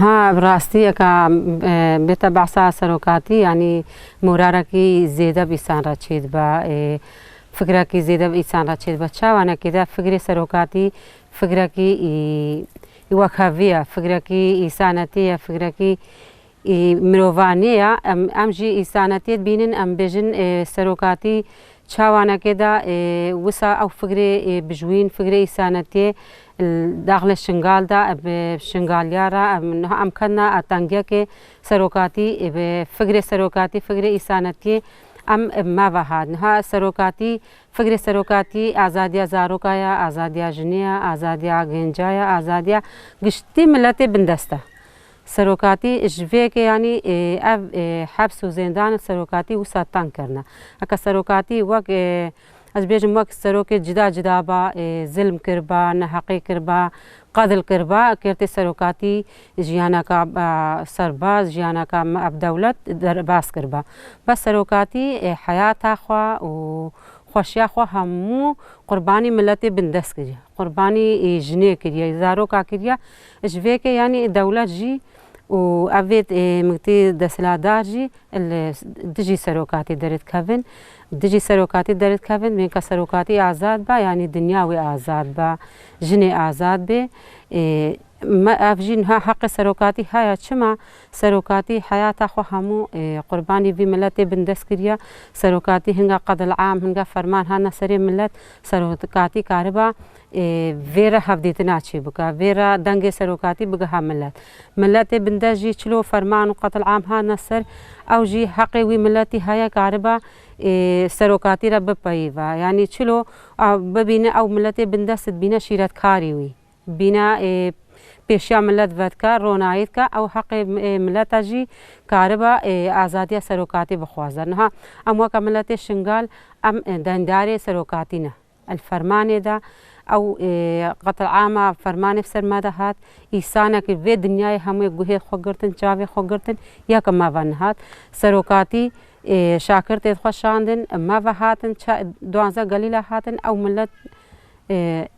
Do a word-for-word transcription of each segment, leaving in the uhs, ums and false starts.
Ha, bi rastî eka, e, bête behsa serokatî, yanî morarekî zêde bi însan re çêdibe, e, fikrekî zêde bi însan re çêdibe. Çawanekê de fikrê serokatî, fikrekî, î, î wekhevî ye, fikrekî însanetî ye, fikrekî, î, mirovanî ye. Em, em jî însanetiyê dibînin, em bêjin, e, serokatî çawanekê de, e, wisa ew fikrê, e, bijwîn, fikrê însanetiyê, l-, daxilê Şingal de, e, bi Şingaliya re, em, niha em ketine, e, tengiyekê serokatî, e, bi fikrê serokatî, fikrê însanetiyê em, e, me ve hat. Niha serokatî, fikrê serokatî azadiya zaroka ye, azadiya jinê ye, azadiya genca ye, azadiya giştî miletê bindest e. Serokatî ji vê yekê, yanî, e, ev, e, heps û zêndan serokatî wisa teng kirine. Heke serokatî wek, e, ez bêjim wek serokê cida cida ba, e, zilm kiriba, neheqî kiriba, qedil kiriba, kêrtê serokatî jiyaneka, e, serbaz, jiyaneka me ev dewlet derbas kiriba. Bes serokatî, e, heyata xwe û xweşiya xwe hemû qurbanî miletê bindest kiriye. Qurbanî, e, jinê kiriye, zaroka kiriye. Ji vê yekê, yanî, dewlet jî û ev vê, e, migtî desthilatdar jî li dijî serokatî derdikevin. Dijî serokatî derdikevin, bênka serokatî azad be, yanî dinya wê azad be, jinê azad bê. E, me, ev jî niha heqê serokatî heye. Çima? Serokatî heyata xwe hemû, e, qurbanî vî miletê bindest kiriye. Serokatî hinga qedil am, hinga ferman hane serê milet. Serokatî kariba, e, vê re hevdîtina çê bike, vê re dengê serokatî bigiha milet. Miletê bindest jî çilo ferman û qetil am hane ser, ew jî heqê wî miletî heye kariba, e, serokatî re bipeyîve. Yanî çilo, a, bibîne ew miletê bindest dibîne şîretkarî wî. Bîne, e, pêşiya milet vedike, ronahî dike, ew heqê, e, mileta jî kariba, e, azadiya serokatî bixwaze. Niha em weke miletê Şingal, em, e, dengdarê serokatî ne. El fermanê de, ew, e, qetil ama fermanê ser me de hat, îsanekî vê dinyayê hemûyê guhê xwe girtin, çavê xwe girtin, yeke me ve nehat. Serokatî, e, şakirtê xwe şandin, me ve hatin, ça-, duanzeh gelîla hatin, ew milet, e,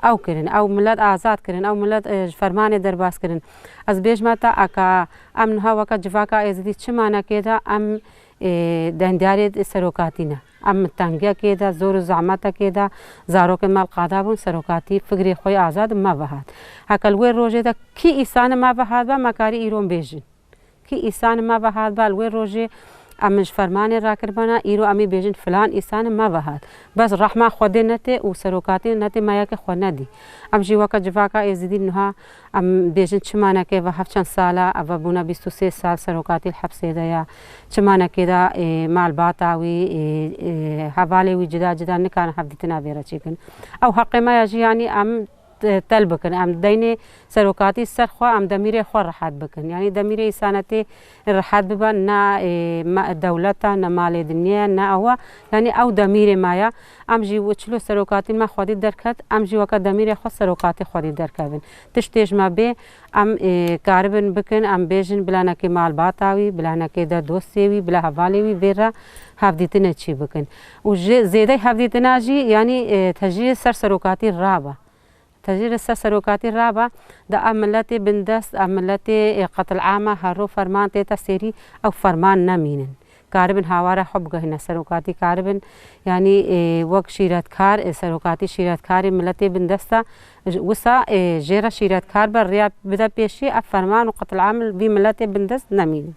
ew kirin, ew milet azad kirin, ew milet, e, ji fermanê derbas kirin. Ez bêjme te, eka em niha weke civaka êzidî çi manekê de, em, e, dengdarê serokatî ne. Em tengiyekê de, zor û zehmetekê de, zarokên me li qada bûn, serokatî fikrê xwe yê azad me ve hat. Heke li wê rojê de kî îsanê me ve hat be, me karî îro bêjin. Kî îsanê me ve hat be, li wê rojê em ji fermanê rakiribana, îro em ê bêjin filan îsanê me ve hat. Bes rehma Xwedê netê û serokatî netê me yekê xwe nedî. Em jî weke civaka êzidî niha Em bêjin çimanekê ve hevçend sala, ev bûne bîst û sê sal serokatî li hepsê de ye. Çimanekê de, ê, malbata wî, ê, ê, hevalê wî cida cida nikarin hevdîtina vê re çêkin. Ew heqê me ya jî, yanî em te-, tel bikin. Em deynê serokatî ser xwe, em demîrê xwe rehet bikin. Yanî demîrê îsanetê rehet bibe, ne, ê, me-, dewleta, ne malê dinyê, ne ew e. Yanî ew demîrê me ye. Em jî wi çilo serokatî me xwedî derket, em jî weke demîrê xwe serokatî xwedî derkevin. Tiştê ji me bê, em, ê, karibin bikin, em bêjin bila nekê malbata wî, bila nekê de dostê wî, bila hevalê wî vê re hevdîtinê çî bikin. Û ji zêdey hevdîtina jî, yanî, ê, tecrî ser serokatî rabe. Tecrî ser serokatî rabe, de ev miletê bindest, ev miletê, ê, qetil ama hero ferman tête sêrî, ew ferman nemînin. Karibin hawara xwe bigihîne serokatî, karibin, yanî, ê, wek şîretkar, ê, serokatî şîretkarê miletê bindesta, j-, wisa, ê, jê re şîretkar be, rêya bide pêşî, ev ferman û qetil am li vî miletê bindest nemînin.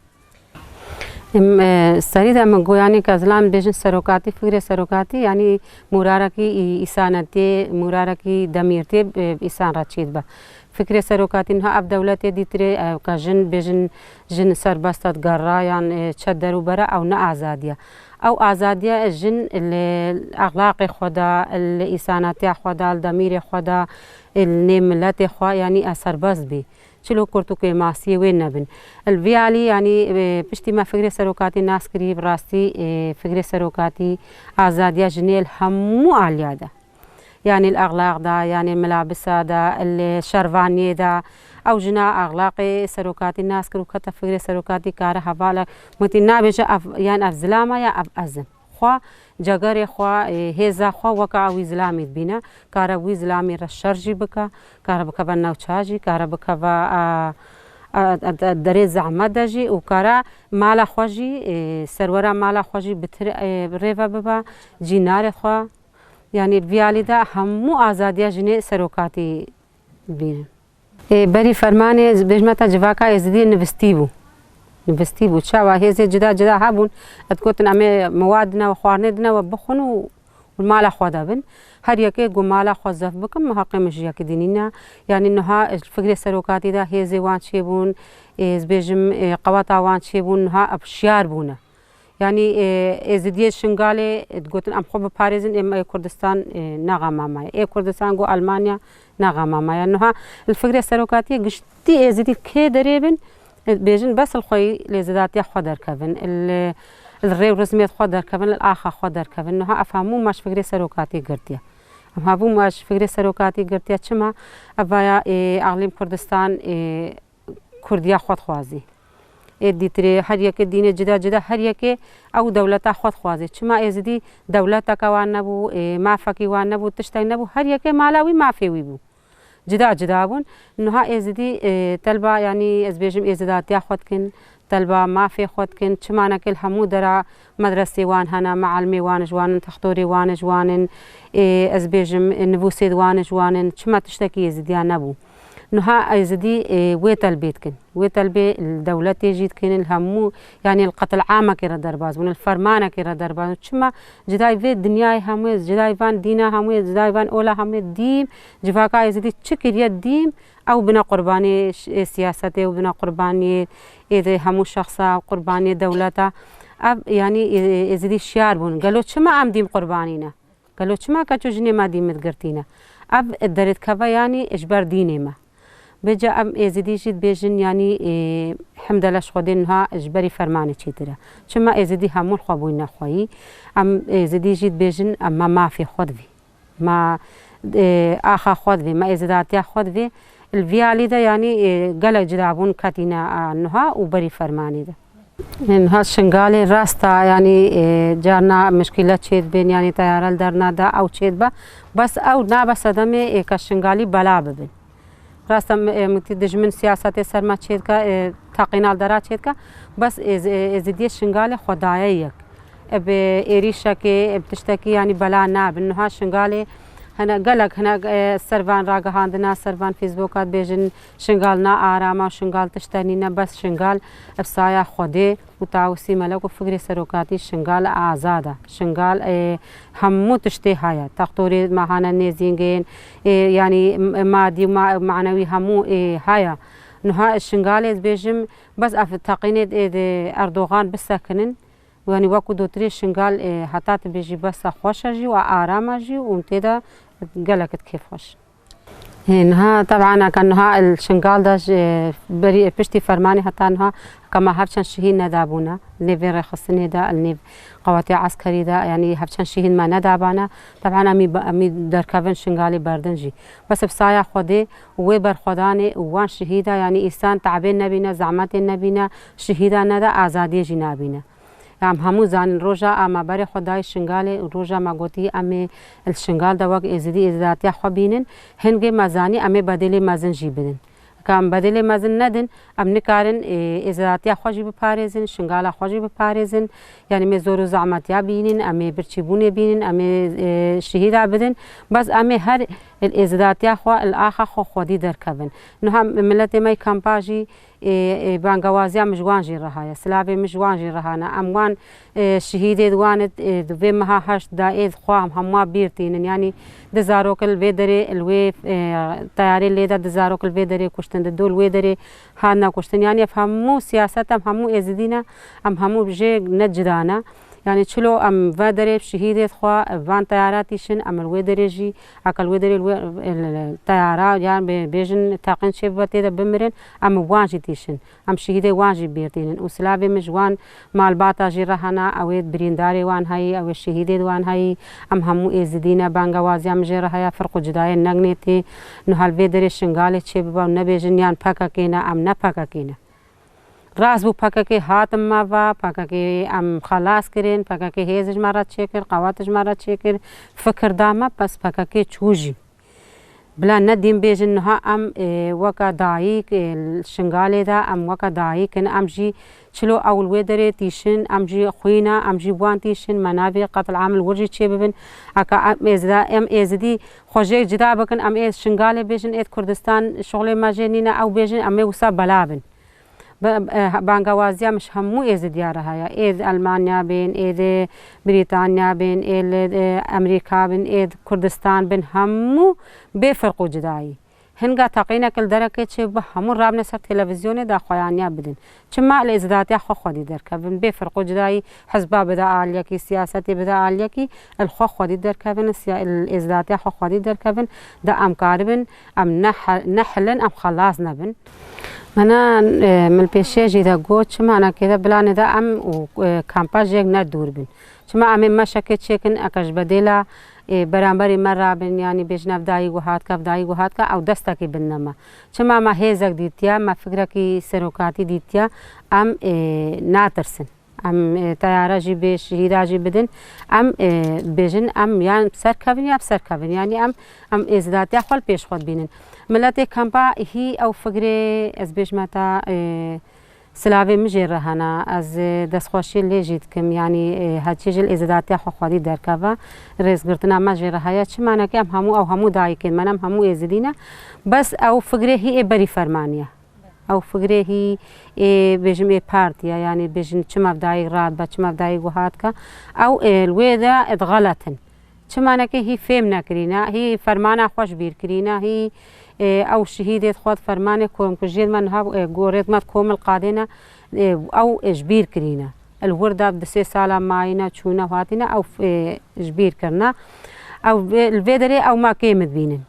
Em, e, serî de min got, yanî ke zilam bêjin serokatî, fikrê serokatî, yanî mûrarekî î-, îsanetê, mûrarekî demîrtê, e, îsan re çêdibe. Fikrê serokatî niha ev dewletê dîtirê, e, ka jin bêjin, jin serbest e, digera yan, e, çe derûbere, ew ne azadiye. Ew azadiye jin li exlaqê xwe de, li îsanatiya xwe de, li demîrê xwe de, li nê miletê xwe, yanî e serbest bî. Çilo kurt û kêmasiyê wê nebin. Li vî alî, yanî, e, piştî me fikrê serokatî nas kirî, bi rastî, e, fikrê serokatî azadiya jinê li hemû aliya de. Yanî li exlaq de, yanî milabisa de, li şervaniyê de. Ew jina exlaqê serokatî nas kir û kete fikrê serokatî kare hevala. Mutî nabêje ev, yan ev zilama ya ev ez im. Xwe, cegerê xwe, ê, hêza xwe weke ew wî zilamî dibîne. Kare wî zilamî re şer jî bike, kare bikeve newça jî, kare bikeve, a, A, a, a, derê zehmet de jî û kara mala xwe jî, e, serwera mala xwe jî bi tir, e, rêve bibe, cînarê xwe. Yanî vî alî de hemû azadiya jinê serokatî bînin. E, berî fermanê, ez bêjme te, civaka Êzidiyê nivistî bû. Nivistî bû. Çawa hêzê cida cida hebûn, et gotin, em ê miwad dine we, xwarinê dine we, bixwin û û mala xwe de bin. Her yekê ku mala xwe zef bikim, min heqê min ji yekî dî nîne. Yanî niha ji fikrê serokatî de hêzê wan çêbûn, ê, ez bêjim, ê, qeweta wan çêbûn, niha ev şiyar bûne. Yanî, ê, Êzidiyê Şingalê, ê, digotin, em xwe biparêzin, ê, me Kurdistan, ê, nexa me maye. Ê Kurdistan ku Almanya nexa me maye. Niha li fikrê serokatiyê giştî Êzidî kê derê bin, bêjin bes li xweyî lê zidatiya xwe derkevin, li, li rê û rizmê xwe derkevin, li axa xwe derkevin. Niha ev hemû me ji fikrê serokatî girtiye. Em hemû me ji fikrê serokatî girtiye. Çima? Ev vaya, ê, Eqlîm Kurdistan, ê, Kurdiya xwe dixwazî. Ê dîtirê, her yekê dînê cida cida, her yekê ew dewleta xwe dixwazî. Çima Êzidî dewleteke wan nebû, ê, mafekî wan nebû, tiştek nebû, her yekê mala wî mafê wî bû. Cida cida bûn. Niha Êzidî, e, telba, yanî ez bêjim êzidatiya xwe dikin, telba mafê xwe dikin. Çima neke li hemû dera medresê wan hene, mealimê wan ji wan in, textorê wan ji wan in, e, ez bêjim, e, nivûsê di wan ji wan in. Çima tiştekî Êzidiya nebû? Niha Êzidî, e, wê telbê dikin. Wê telbê li dewletê jî dikin, li hemû, yanî li qetil amekê re derbas bûn, li fermanekê re derbas bûn. Çima? Cidayî vê dinyayê hemûyê, cidayî van dîna hemûyê, cidayî van ola hemûyê dîm, civaka Êzidî çi kiriye dîm, ew bine qurbaniyê ş-, ê siyasetê, ew bine qurbaniyê ê de hemû şexsa, qurbaniyê dewleta. Ev, yanî, ê, Êzidî şiyar bûn. Gelo çima em dîm qurbanî ne? Gelo çima keç û jinê me dîm girtî ne? Ev derêdkeve, yanî ji ber dînê me. Bêca em Êzidî jî dibêjin, yanî, ê, hemdele ji Xwedê niha ji berî fermanê çêtir e. Çima Êzidî hemû li xwe bûyne xweyî. Em Êzidî jî dibêjin, em me mafê xwe divî. Me, ê, axa xwe divî, me êzidatiya xwe divî. Li vî alî de, yanî, ê, gelek cida bûn ketîne, a, niha û berî fermanê de. Niha Şingalê rast e, yanî, e, carna mişkîle çêdibin, yanî teyare li der nade, ew çêdibe. Bes ew nabe sedemê, e, ke Şingalî bela bibin. Rast e, m-, e, mutî dijmin siyasetê ser me çêdike, e, teqîna li dera çêdike. Bes êz-, e, Êzidiyê Şingalê xwe daye yek. E, bi êrîşekê, e, bi tiştekî, yanî bela nabin. Niha Şingalê hene gelek hene, e, ser van ragihandina, ser van Facebooka dibêjin, Şingal na arama, Şingal tişte nîne, bes Şingal ev saya Xwedê û Tawusî Melek û fikrê serokatî Şingal azad e. Şingal, e, hemû tiştê heye. Textorê me hane nêzîngên, e, yanî m-, madî û ma-, manewî hemû, e, heye. Niha Şingalê ez bêjim, bes ev teqînê, e, de Erdogan bisekinin. Yanî wekû dotirê Şingal, e, heta tu bêjî bes e xweş e jî û aram e jî û tê de gelek kêfxweş. Hê, niha, teban, eke niha li Şingal de ji berî, piştî fermanê heta niha, heke me hevçend şehîd nedabûne, li nêv vê rêxistinê de, li nêv qewetiya eskerî de, yanî hevçend şehîd me nedabane. Teban, em î, em î derkevin Şingalê berdin jî. Bes bi saya Xwedê û wê berxwedanê û wan şehîda, yanî însan tebê nebîne, zehmetê nebîne, şehîda nede, azadiyê jî nabîne. Em hemû zanin roja a me berê xwe dayî Şingalê û roja me gotî em ê li Şingal de wek Êzidî êzidatiya xwe bînin, hingê me zanî em ê bedelê mezin jî bidin. Ka em bedelê mezin nedin, em nikarin, ê, êzidatiya xwe jî biparêzin, Şingala xwe jî biparêzin. Yanî me zor û zehmetiya bînin, em ê birçîbûnê bînin, em ê, ê, şehîda bidin. Bes em ê her li êzidatiya xwe, li axa xwe xwedî derkevin. Niha miletê me yê kampa jî, ê, ê, bangewaziya min ji wan jî reha ye, silavê min ji wan jî reha ne. Em wan, ê, şehîdê di wan, ê, di vê meha heşt de ê dixwa em hemû bîr tînin. Yanî du zarok li vê derê li wê, ê, teyarê lê de du zarok li vê derê kuştin, di du li wê derê hatine kuştin. Yanî ev hemû siyaset, em hemû êzidî ne, em hemû jê ne cida ne. Yanî çilo em ve derê şehîdê xwe van teyara tîşin, em li wê derê jî, eke li wê derê li wê, e, teyara, yan bê-, bêjin teqîn çê bibe tê de bimirin, em wan jî tîşin. Em şehîdê wan jî bîr tînin. Û silavê min ji wan malbata jî re hene, ew ê birîndarê wan heyî, ew ê şehîdê wan heyî, em hemû êzidî ne, bangewaziya min jê re heye, firq û cidayê negnêtî. Niha li vê derê Şingalê çê bibe û nebêjin yan P K K ne, em ne P K K ne. Rast bû, P K K hatin me ve, P K K em xelas kirin, P K K hêz ji me re çêkir, qewet ji me re çêkir, fikir da me, bes P K K çû jî. Bila nedîm bêjin niha em, e, weke dayik, e, li Şingalê de em weke dayik in, em jî çilo ew li wê derê tîşin, em jî xwîn e, em jî wan tîşin, me navê qetil amil wir jî çê bibin. Heke em êzida, em êzidî xwe jê cida bikin, em ê Şingalê bêjin, êd Kurdistan şixulê me jê nîne, ew bêjin, em ê wisa bela bin. Bi-, e, bangewaziya min ji hemû êzidiya re heye. Ê di Elmanya bin, ê di Brîtanya bin, ê li, e, Emerîka bin, ê di Kurdistan bin, hemû bê ferq û cudayî. Hinga teqînek li derekê çêbibe, hemû rabine ser televîzyonê de xweyaniya bidin. Çima li êzidatiya xwe xwedî derkevin? Bê ferq û cudayî hizba bide aliyekî, siyasetê bide aliyekî, li xwe xwedî derkevin, siya-, li êzidatiya xwe xwedî derkevin, de em karibin, em ne he-, nehilin, em xelas nebin. Mena, e, min pêşiya jî de got, çima nekê de bilanê de em û, e, kampa jêk ne dûr bin. Çima em ê meşekê çêkin, eke ji bedêla, e, beramberî me rabin, yanî bêjin ev dayî guhat ke, ev dayî guhat ke, ew destekî bidine me. Çima me hêzek dîtiye, me fikrekî serokatî dîtiye, em, e, natirsin. Em, e, teyara jî bê, şehîda jî bidin. Em, e, bêjin, em yan bi ser kevin ya bi ser kevin. Yanî em, em êzidatiya xwe li pêş xwe dibînin. Miletê kampa hî ew fikrê, ez bêjme te, e, silavê min jê re hene. Ez, e, destxweşiyê lê jî dikim. Yanî, e, heçî jî li êzidatiya xwe xwedî derkeve. Rêzgirtina me jê re heye. Çima neke em hemû, ew hemû dayikên me ne, em hemû êzidî ne. Bes ew fikrê hî ê berî fermanî ye. Ew fikrê hî ê, bêjim, ê partiya, yanî bêjin çima ev dayik radibe, çima ev dayik wiha dike. Ew, ê, li wê de, ê, dixeletin. Çima neke hî fêm nekirîne, hî fermana xwe ji bîr kirîne, hî, ê, ew şehîdê xwe di fermanê komkujiyê me niha, ê, gorê me di komil qadêne, ê, ew, ê, ji bîr kirîne. Li wir de di sê sala mayîne, çûne, hatîne, ew, ê, ji bîr kirine. Ew vê, li vê derê ew me kêm dibînin.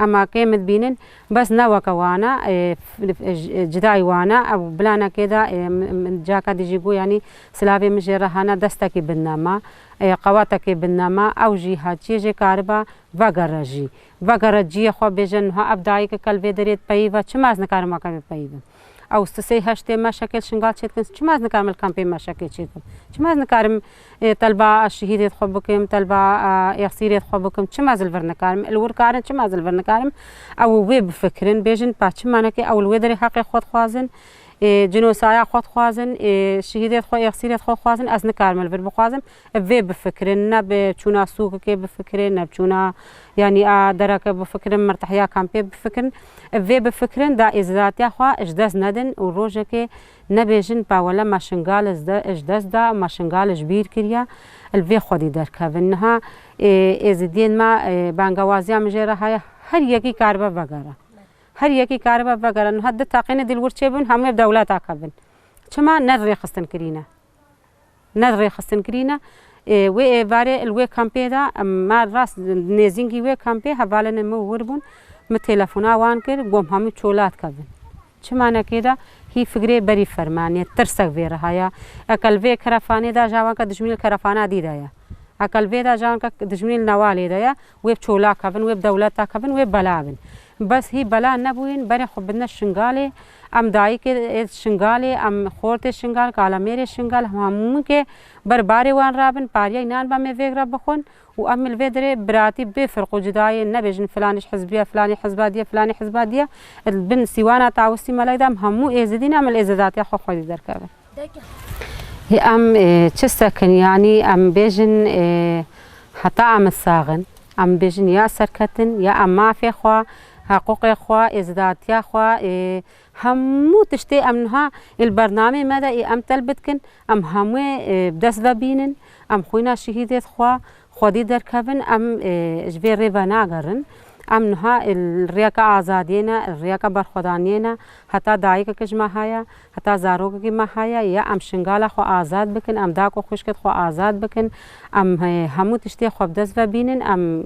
Em a kêm dibînin, bes ne weke wan e, e, f-, f-, e, cidayî wan e, ew bilanekê de, e, m-, m-, caka dî jî got, yanî silavê min jê re hene, destekî bidine me, e, qewetekê bidine me, ew jî hatiye jê karibe vegere jî. Vegere ciyê xwe bêje, niha ev dayike ke li vê derê dipeyîve, çima ez nikarim weke bipeyivim? Ew sisê heştê meşekê li Şingal çêdikin, çima ez nikarim li kampê meşekê çêdikim? Çima ez nikarim, e, telba şehîdê xwe bikim, telba, e, êxsîrê xwe bikim? Çima ez li vir nikarim? Li wir karin, çima ez li vir nikarim? Ew wê bifikirin, bêjin, pa çima neke ew li wê derê heqê xwe dixwazin, e, cinosaya xwe dixwazin, e, şehîdê xwe, êxsîrê xwe dixwazin, ez nikarim li vir bixwazim. Vê bifikirin, ne bi çûna sûkikê bifikirin, ne bi çûna, yanî a dereke bifikirin, mirtihiya kampê bifikirin. Vê bifikirin, da êzidatiya xwe ji dest nedin û rojekê nebêjin, pa wele me Şingal ji de-, ji dest da, me Şingal ji bîr kiriye, li vê xwedî derkevin. Niha, ê, êzidiyên me, ê, bangewaziya min jê re heye, her yekî karibe vegere. Her yekî karibe vegere. Niha du teqînê dî li wir çêbin, hemû ev dewleta kevin. Çima ne rêxistin kirîne? Ne rêxistin kirîne. Ê, wê êvarê li wê kampê de, em, me rast nêzîngî wê kampê hevalên min wir bûn. Min telefona wan kir, got hemû çola dikevin. Çima nekê de hî fikrê berî fermanê, tirsek vê re haya. Eke li vê kerefanê de jawanke dijminî li kerefana dî de ye. Eke li vê de jawanke dijminî li newalê de ye. Wê bi çola kevin, wê bi dewleta kevin, wê bela bin. Bes hî bela nebûyîn, berê xwe bidine Şingalê. Em dayikê ê Şingalê, em xortê Şingal, kalemêrê Şingal, hemûkê ber barê wan rabin, pariyê nan be em ê vê re bixwin û em li vê derê biratî bê firq û cudayê nebêjin, filanî ji hizbiya, filanî hizba diye, filanî hizba diye. Li bin sîwana tawistî melek de em hemû êzidî ne, em li êzidatiya xwe xwedî derkevin. Hê em, e, çi sekin, yanî em bêjin, e, heta em sax in, em bêjin ya serketin, ya em mafê xwe, heqûqê xwe, êzidatiya xwe, e, hemû tiştê em niha, e, li bernameyê me de, e, em telb dikin, em hemû, e, bi dest ve bînin, em xwîna şehîdê xwe, xwedî derkevin, em, e, ji vê rê venagerin. Em niha, e, li rêyeke azadiyê ne, li rêyeke berxwedaniyê ne, heta dayikeke ji me heye, heta zarokekî me heye, ya em Şingala xwe azad bikin, em dako xwişkê xwe azad bikin, em, e, hemû tiştê xwe bi dest ve bînin, em,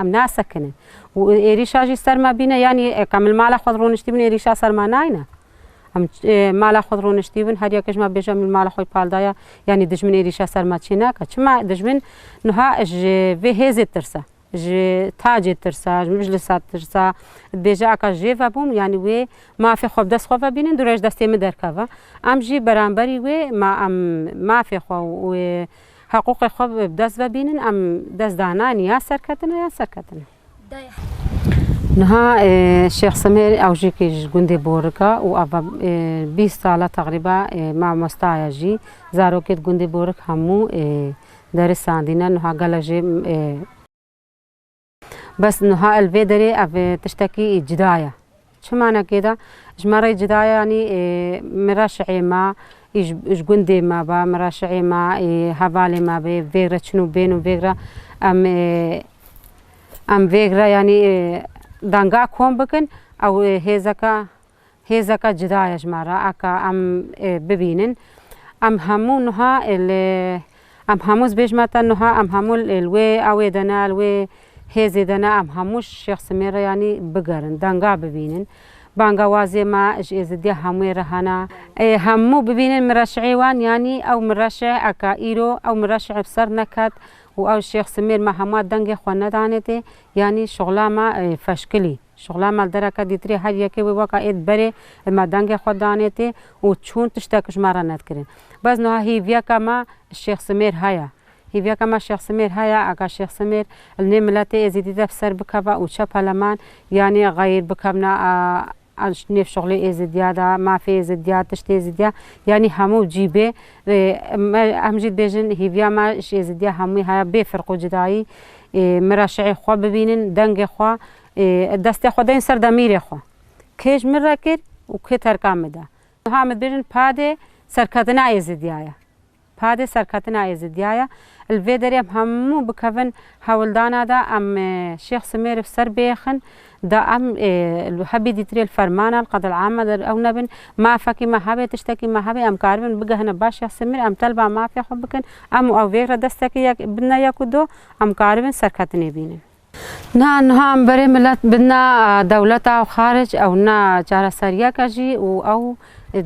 em nasekinin. Û êrîşa jî ser me bîne, yanî, e, em li mala xwe rûniştî bin, êrîşa ser me nayne. Em, e, mala xwe rûniştî bin, her yekê ji me bêje em li mala xwe pal daye, yanî dijmin êrîşa ser me çê nake. Çima dijmin niha ji vê hêzê tirse, ji tacê tirse, ji meclisa tirse, dibêje aka jê vebûm, yanî wê mafê xwe bi dest xwe vebînin, dûre ji destê min derkeve. Em jî beramberî wê ma em mafê xwe û wê heqûqê xwe bi dest vebînin, em dest danayên ya serketine ya serketine. Dayê. Niha, e, Şêx Simêr ew jî ki ji gundê Borik e û eva, e, bîst sala teqrîba, e, mamosta ye jî. Zarokê di gundê Borik hemû, e, derisandîne. Niha gele jê, e, bes niha li vê derê ev, e, tiştekî cida ye. Çi manekê de? Ji me re cida ye, yanî, e, miraşihê me, ji, ji gundê me be, miraşihê me, e, hevalê me be, vê re çin û bên û vê re em, e, em vê re, yanî, e, danga kom bikin, ew, e, hêzeke, hêzeke cida ye ji me re, eke em, e, bibînin. Em hemû niha, e, li, em hemû, ez bêjime te niha, em hemû li, li wê ewê de ne, li wê hêzê de ne, em hemû Şêx Simêr re, yanî, bigerin, danga bibînin. Bangawazê me ji Êzidiya hemûyê re hene. E, hemû bibînin miraşihê wan, yanî ew miraşih eke îro ew miraşih bi ser neket û ew Şêx Simêr me hema dengê xwe nedanê tê, yanî şixula me, e, feşkilî. Şixula me li dereke dîtirê her yekê wê weka êd berê me dengê xwe danê tê û çûn tiştek ji me re nedikirin. Bes niha hîviyeke me Şêx Simêr heye. Hîviyeke me Şêx Simêr heye, eke Şêx Simêr li nê miletê Êzidî de bi ser bikeve û çe peleman, yanî xeyr bikevne, a, a, nêv şixulê Êzidiya de, mafê Êzidiya, tiştê Êzidiya, yanî hemû cî bê. E, me, em jî dibêjin, hîviya me ji Êzidiya hemû heye, bê firq û cidayî, e, miraşihê xwe bibînin, dengê xwe, e, destê xwe deyin ser demîrê xwe. Kê ji min re kir û kê terka min da. Niha em dibêjin padê serketina Êzidiya ye. Padê serketina Êzidiya ye. Li vê derê em hemû bikevin hewldana de, em, e, Şêx Simêr bi ser bêxin, da em, e, hebî dîtirê li fermana, li qedil ame de ew nebin, mafekî me hebe, tiştekî me hebe, em karibin bigehine ba Şêx Simêr, em telba mafê xwe bikin, em û ew vê re destekê yek, bidine yek û do, em karibin serketinê bînin. Na, niha em berê milet bidina, a, dewleta û xaric, ew na çareseriyeke jî û ew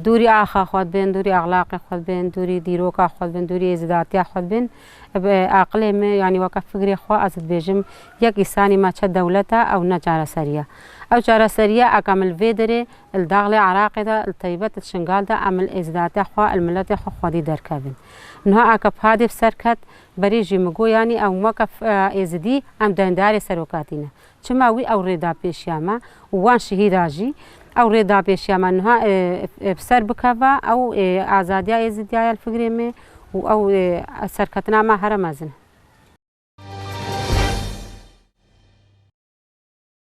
dûrî axa xwe dibin, dûrî exlaqê xwe dibin, dûrî dîroka xwe dibin, dûrî êzidatiya xwe dibin. Bi aqilê me, yanî weke fikrê xwe, ez dibêjim, yek îsanî me çe dewlet e, ew ne çareserî ye. Ew çareserî ye, eke em li vê derê, li daxlê Iraqê de, li teybet li Şingal de, em li êzidatiya xwe, li miletê xwe xwedî derkevin. Niha eke padê bi ser ket, berê jî min got, yanî ew weke f-, êzidî, em deyndarê serokatî ne. Çima wî ew rêdapêşiya me û wan şehîda jî, ew rêdapêşiya me niha, e, e, bi ser bikeve, ew, e, azadiya êzidiya ye li fikrê me û ew, e, serketina me here mezin e.